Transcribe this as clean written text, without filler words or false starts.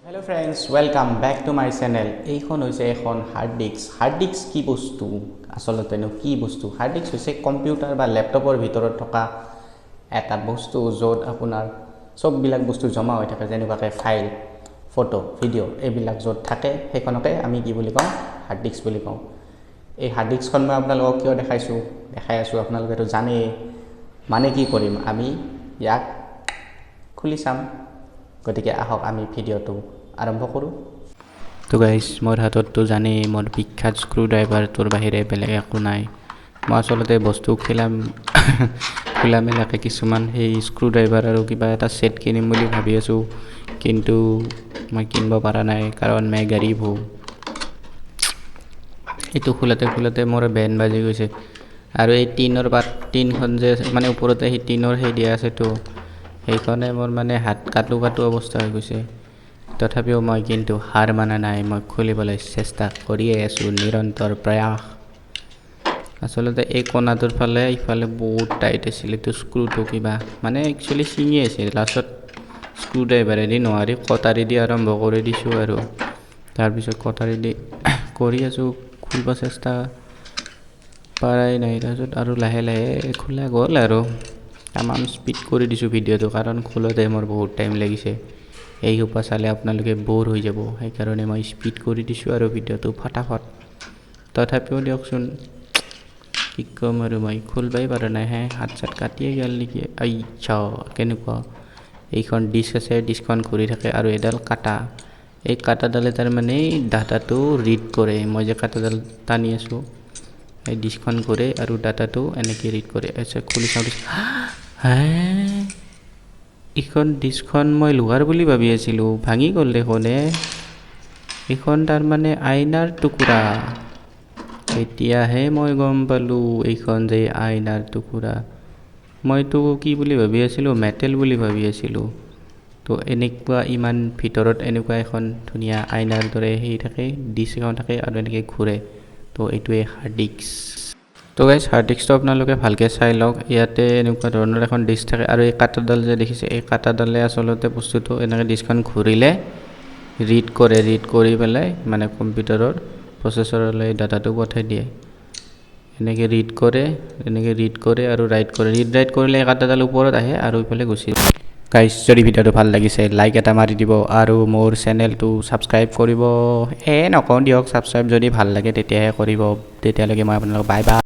Hello friends, welcome back to my channel. এইখন হৈছে এখন হাৰ্ড ডিস্ক। হাৰ্ড ডিস্ক কি বস্তু, আচলতেনো কি বস্তু? হাৰ্ড ডিস্ক হৈছে কম্পিউটাৰ বা লেপটপৰ ভিতৰত থকা এটা বস্তু, য'ত আপোনাৰ চববিলাক বস্তু জমা হৈ থাকে, যেনেকুৱাকৈ ফাইল, ফটো, ভিডিঅ' এইবিলাক য'ত থাকে, সেইখনকে আমি কি বুলি কওঁ? হাৰ্ড ডিস্ক বুলি কওঁ। এই হাৰ্ড ডিস্কখন মই আপোনালোকক কিয় দেখাইছোঁ, দেখাই আছোঁ, আপোনালোকেতো জানেই। মানে কি কৰিম? আমি ইয়াক খুলি চাম। গতিকে আহক, আমি ভিডিঅ'টো আৰম্ভ কৰোঁ। তো গাইজ, মোৰ হাতততো জানেই, মোৰ বিখ্যাত স্ক্ৰু ড্ৰাইভাৰটোৰ বাহিৰে বেলেগ একো নাই। মই আচলতে বস্তু খোলা মেলাকৈ কিছুমান সেই স্ক্ৰু ড্ৰাইভাৰ আৰু কিবা এটা ছেট কিনিম বুলি ভাবি আছোঁ, কিন্তু মই কিনিব পৰা নাই, কাৰণ मैं गरीब हूँ। এইটো খোলাতে খোলাতে মোৰ বেণ্ড বাজি গৈছে। আৰু এই টিনৰ পাত, টিনখন যে, মানে ওপৰতে সেই টিনৰ সেই দিয়া আছেতো, সেইখনে মোৰ মানে হাত কাটো কাটো অৱস্থা হৈ গৈছে। তথাপিও মই কিন্তু হাৰ মানা নাই। মই খুলিবলৈ চেষ্টা কৰিয়ে আছোঁ, নিৰন্তৰ প্ৰয়াস। আচলতে এই কণাটোৰ ফালে ইফালে বহুত টাইট আছিল এইটো স্ক্ৰুটো, কিবা মানে একচুৱেলি ছিঙি আছিল। লাষ্টত স্ক্ৰু ড্ৰাইভাৰেদি নোৱাৰি কটাৰী দি আৰম্ভ কৰি দিছোঁ আৰু তাৰপিছত কটাৰী দি কৰি আছোঁ খুলিব চেষ্টা, পৰাই নাই। তাৰপিছত আৰু লাহে লাহে খোলা গ'ল। আৰু তামাম স্পীড কৰি দিছোঁ ভিডিঅ'টো, কাৰণ খোলোঁতে মোৰ বহুত টাইম লাগিছে। এই সোপা চালে আপোনালোকে ব'ৰ হৈ যাব, সেইকাৰণে মই স্পীড কৰি দিছোঁ আৰু ভিডিঅ'টো ফটাফট। তথাপিও দিয়কচোন, কি ক'ম আৰু, মই খুলিবই পৰা নাই। হে, হাত চাত কাটিয়ে গ'ল নেকি? আইছা, কেনেকুৱা এইখন ডিস্ক আছে, ডিস্কখন ঘূৰি থাকে আৰু এডাল কাটা। এই কাটাডালে তাৰমানে ডাটাটো ৰিড কৰে। মই যে কাটাডাল টানি আছোঁ, এই ডিস্কখন ঘূৰে আৰু ডাটাটো এনেকৈ ৰিড কৰে। আচ্ছা, খুলি চাওঁ। হে, এইখন ডিস্কখন মই লোহাৰ বুলি ভাবি আছিলোঁ, ভাঙি গ'ল দেখোন। এ, এইখন তাৰমানে আইনাৰ টুকুৰা। এতিয়াহে মই গম পালোঁ এইখন যে আইনাৰ টুকুৰা। মইতো কি বুলি ভাবি আছিলোঁ? মেটেল বুলি ভাবি আছিলোঁ। তো এনেকুৱা ইমান ভিতৰত এনেকুৱা এখন ধুনীয়া আইনাৰ দৰে সেই থাকে, ডিস্ক এখন থাকে আৰু এনেকৈ ঘূৰে। তো এইটোৱে হাৰ্ড ডিস্ক। তো গাইজ, হাৰ্ড ডিস্কটো আপোনালোকে ভালকৈ চাই লওক। ইয়াতে এনেকুৱা ধৰণৰ এখন ডিস্ক থাকে আৰু এই কাঁটাডাল যে দেখিছে, এই কাঁটাডালে আচলতে বস্তুটো এনেকৈ ডিস্কখন ঘূৰিলে ৰিড কৰে। ৰিড কৰি পেলাই মানে কম্পিউটাৰৰ প্ৰচেছৰলৈ ডাটাটো পঠাই দিয়ে। এনেকৈ ৰিড কৰে, এনেকৈ ৰিড কৰে আৰু ৰাইট কৰে। ৰিড ৰাইট কৰিলে এই কাঁটাডাল ওপৰত আহে আৰু ইফালে গুচি। গাইজ, যদি ভিডিঅ'টো ভাল লাগিছে, লাইক এটা মাৰি দিব আৰু মোৰ চেনেলটো ছাবস্ক্ৰাইব কৰিব। নকওঁ দিয়ক, ছাবস্ক্ৰাইব যদি ভাল লাগে তেতিয়াহে কৰিব। তেতিয়ালৈকে মই আপোনালোকক বাই বাই।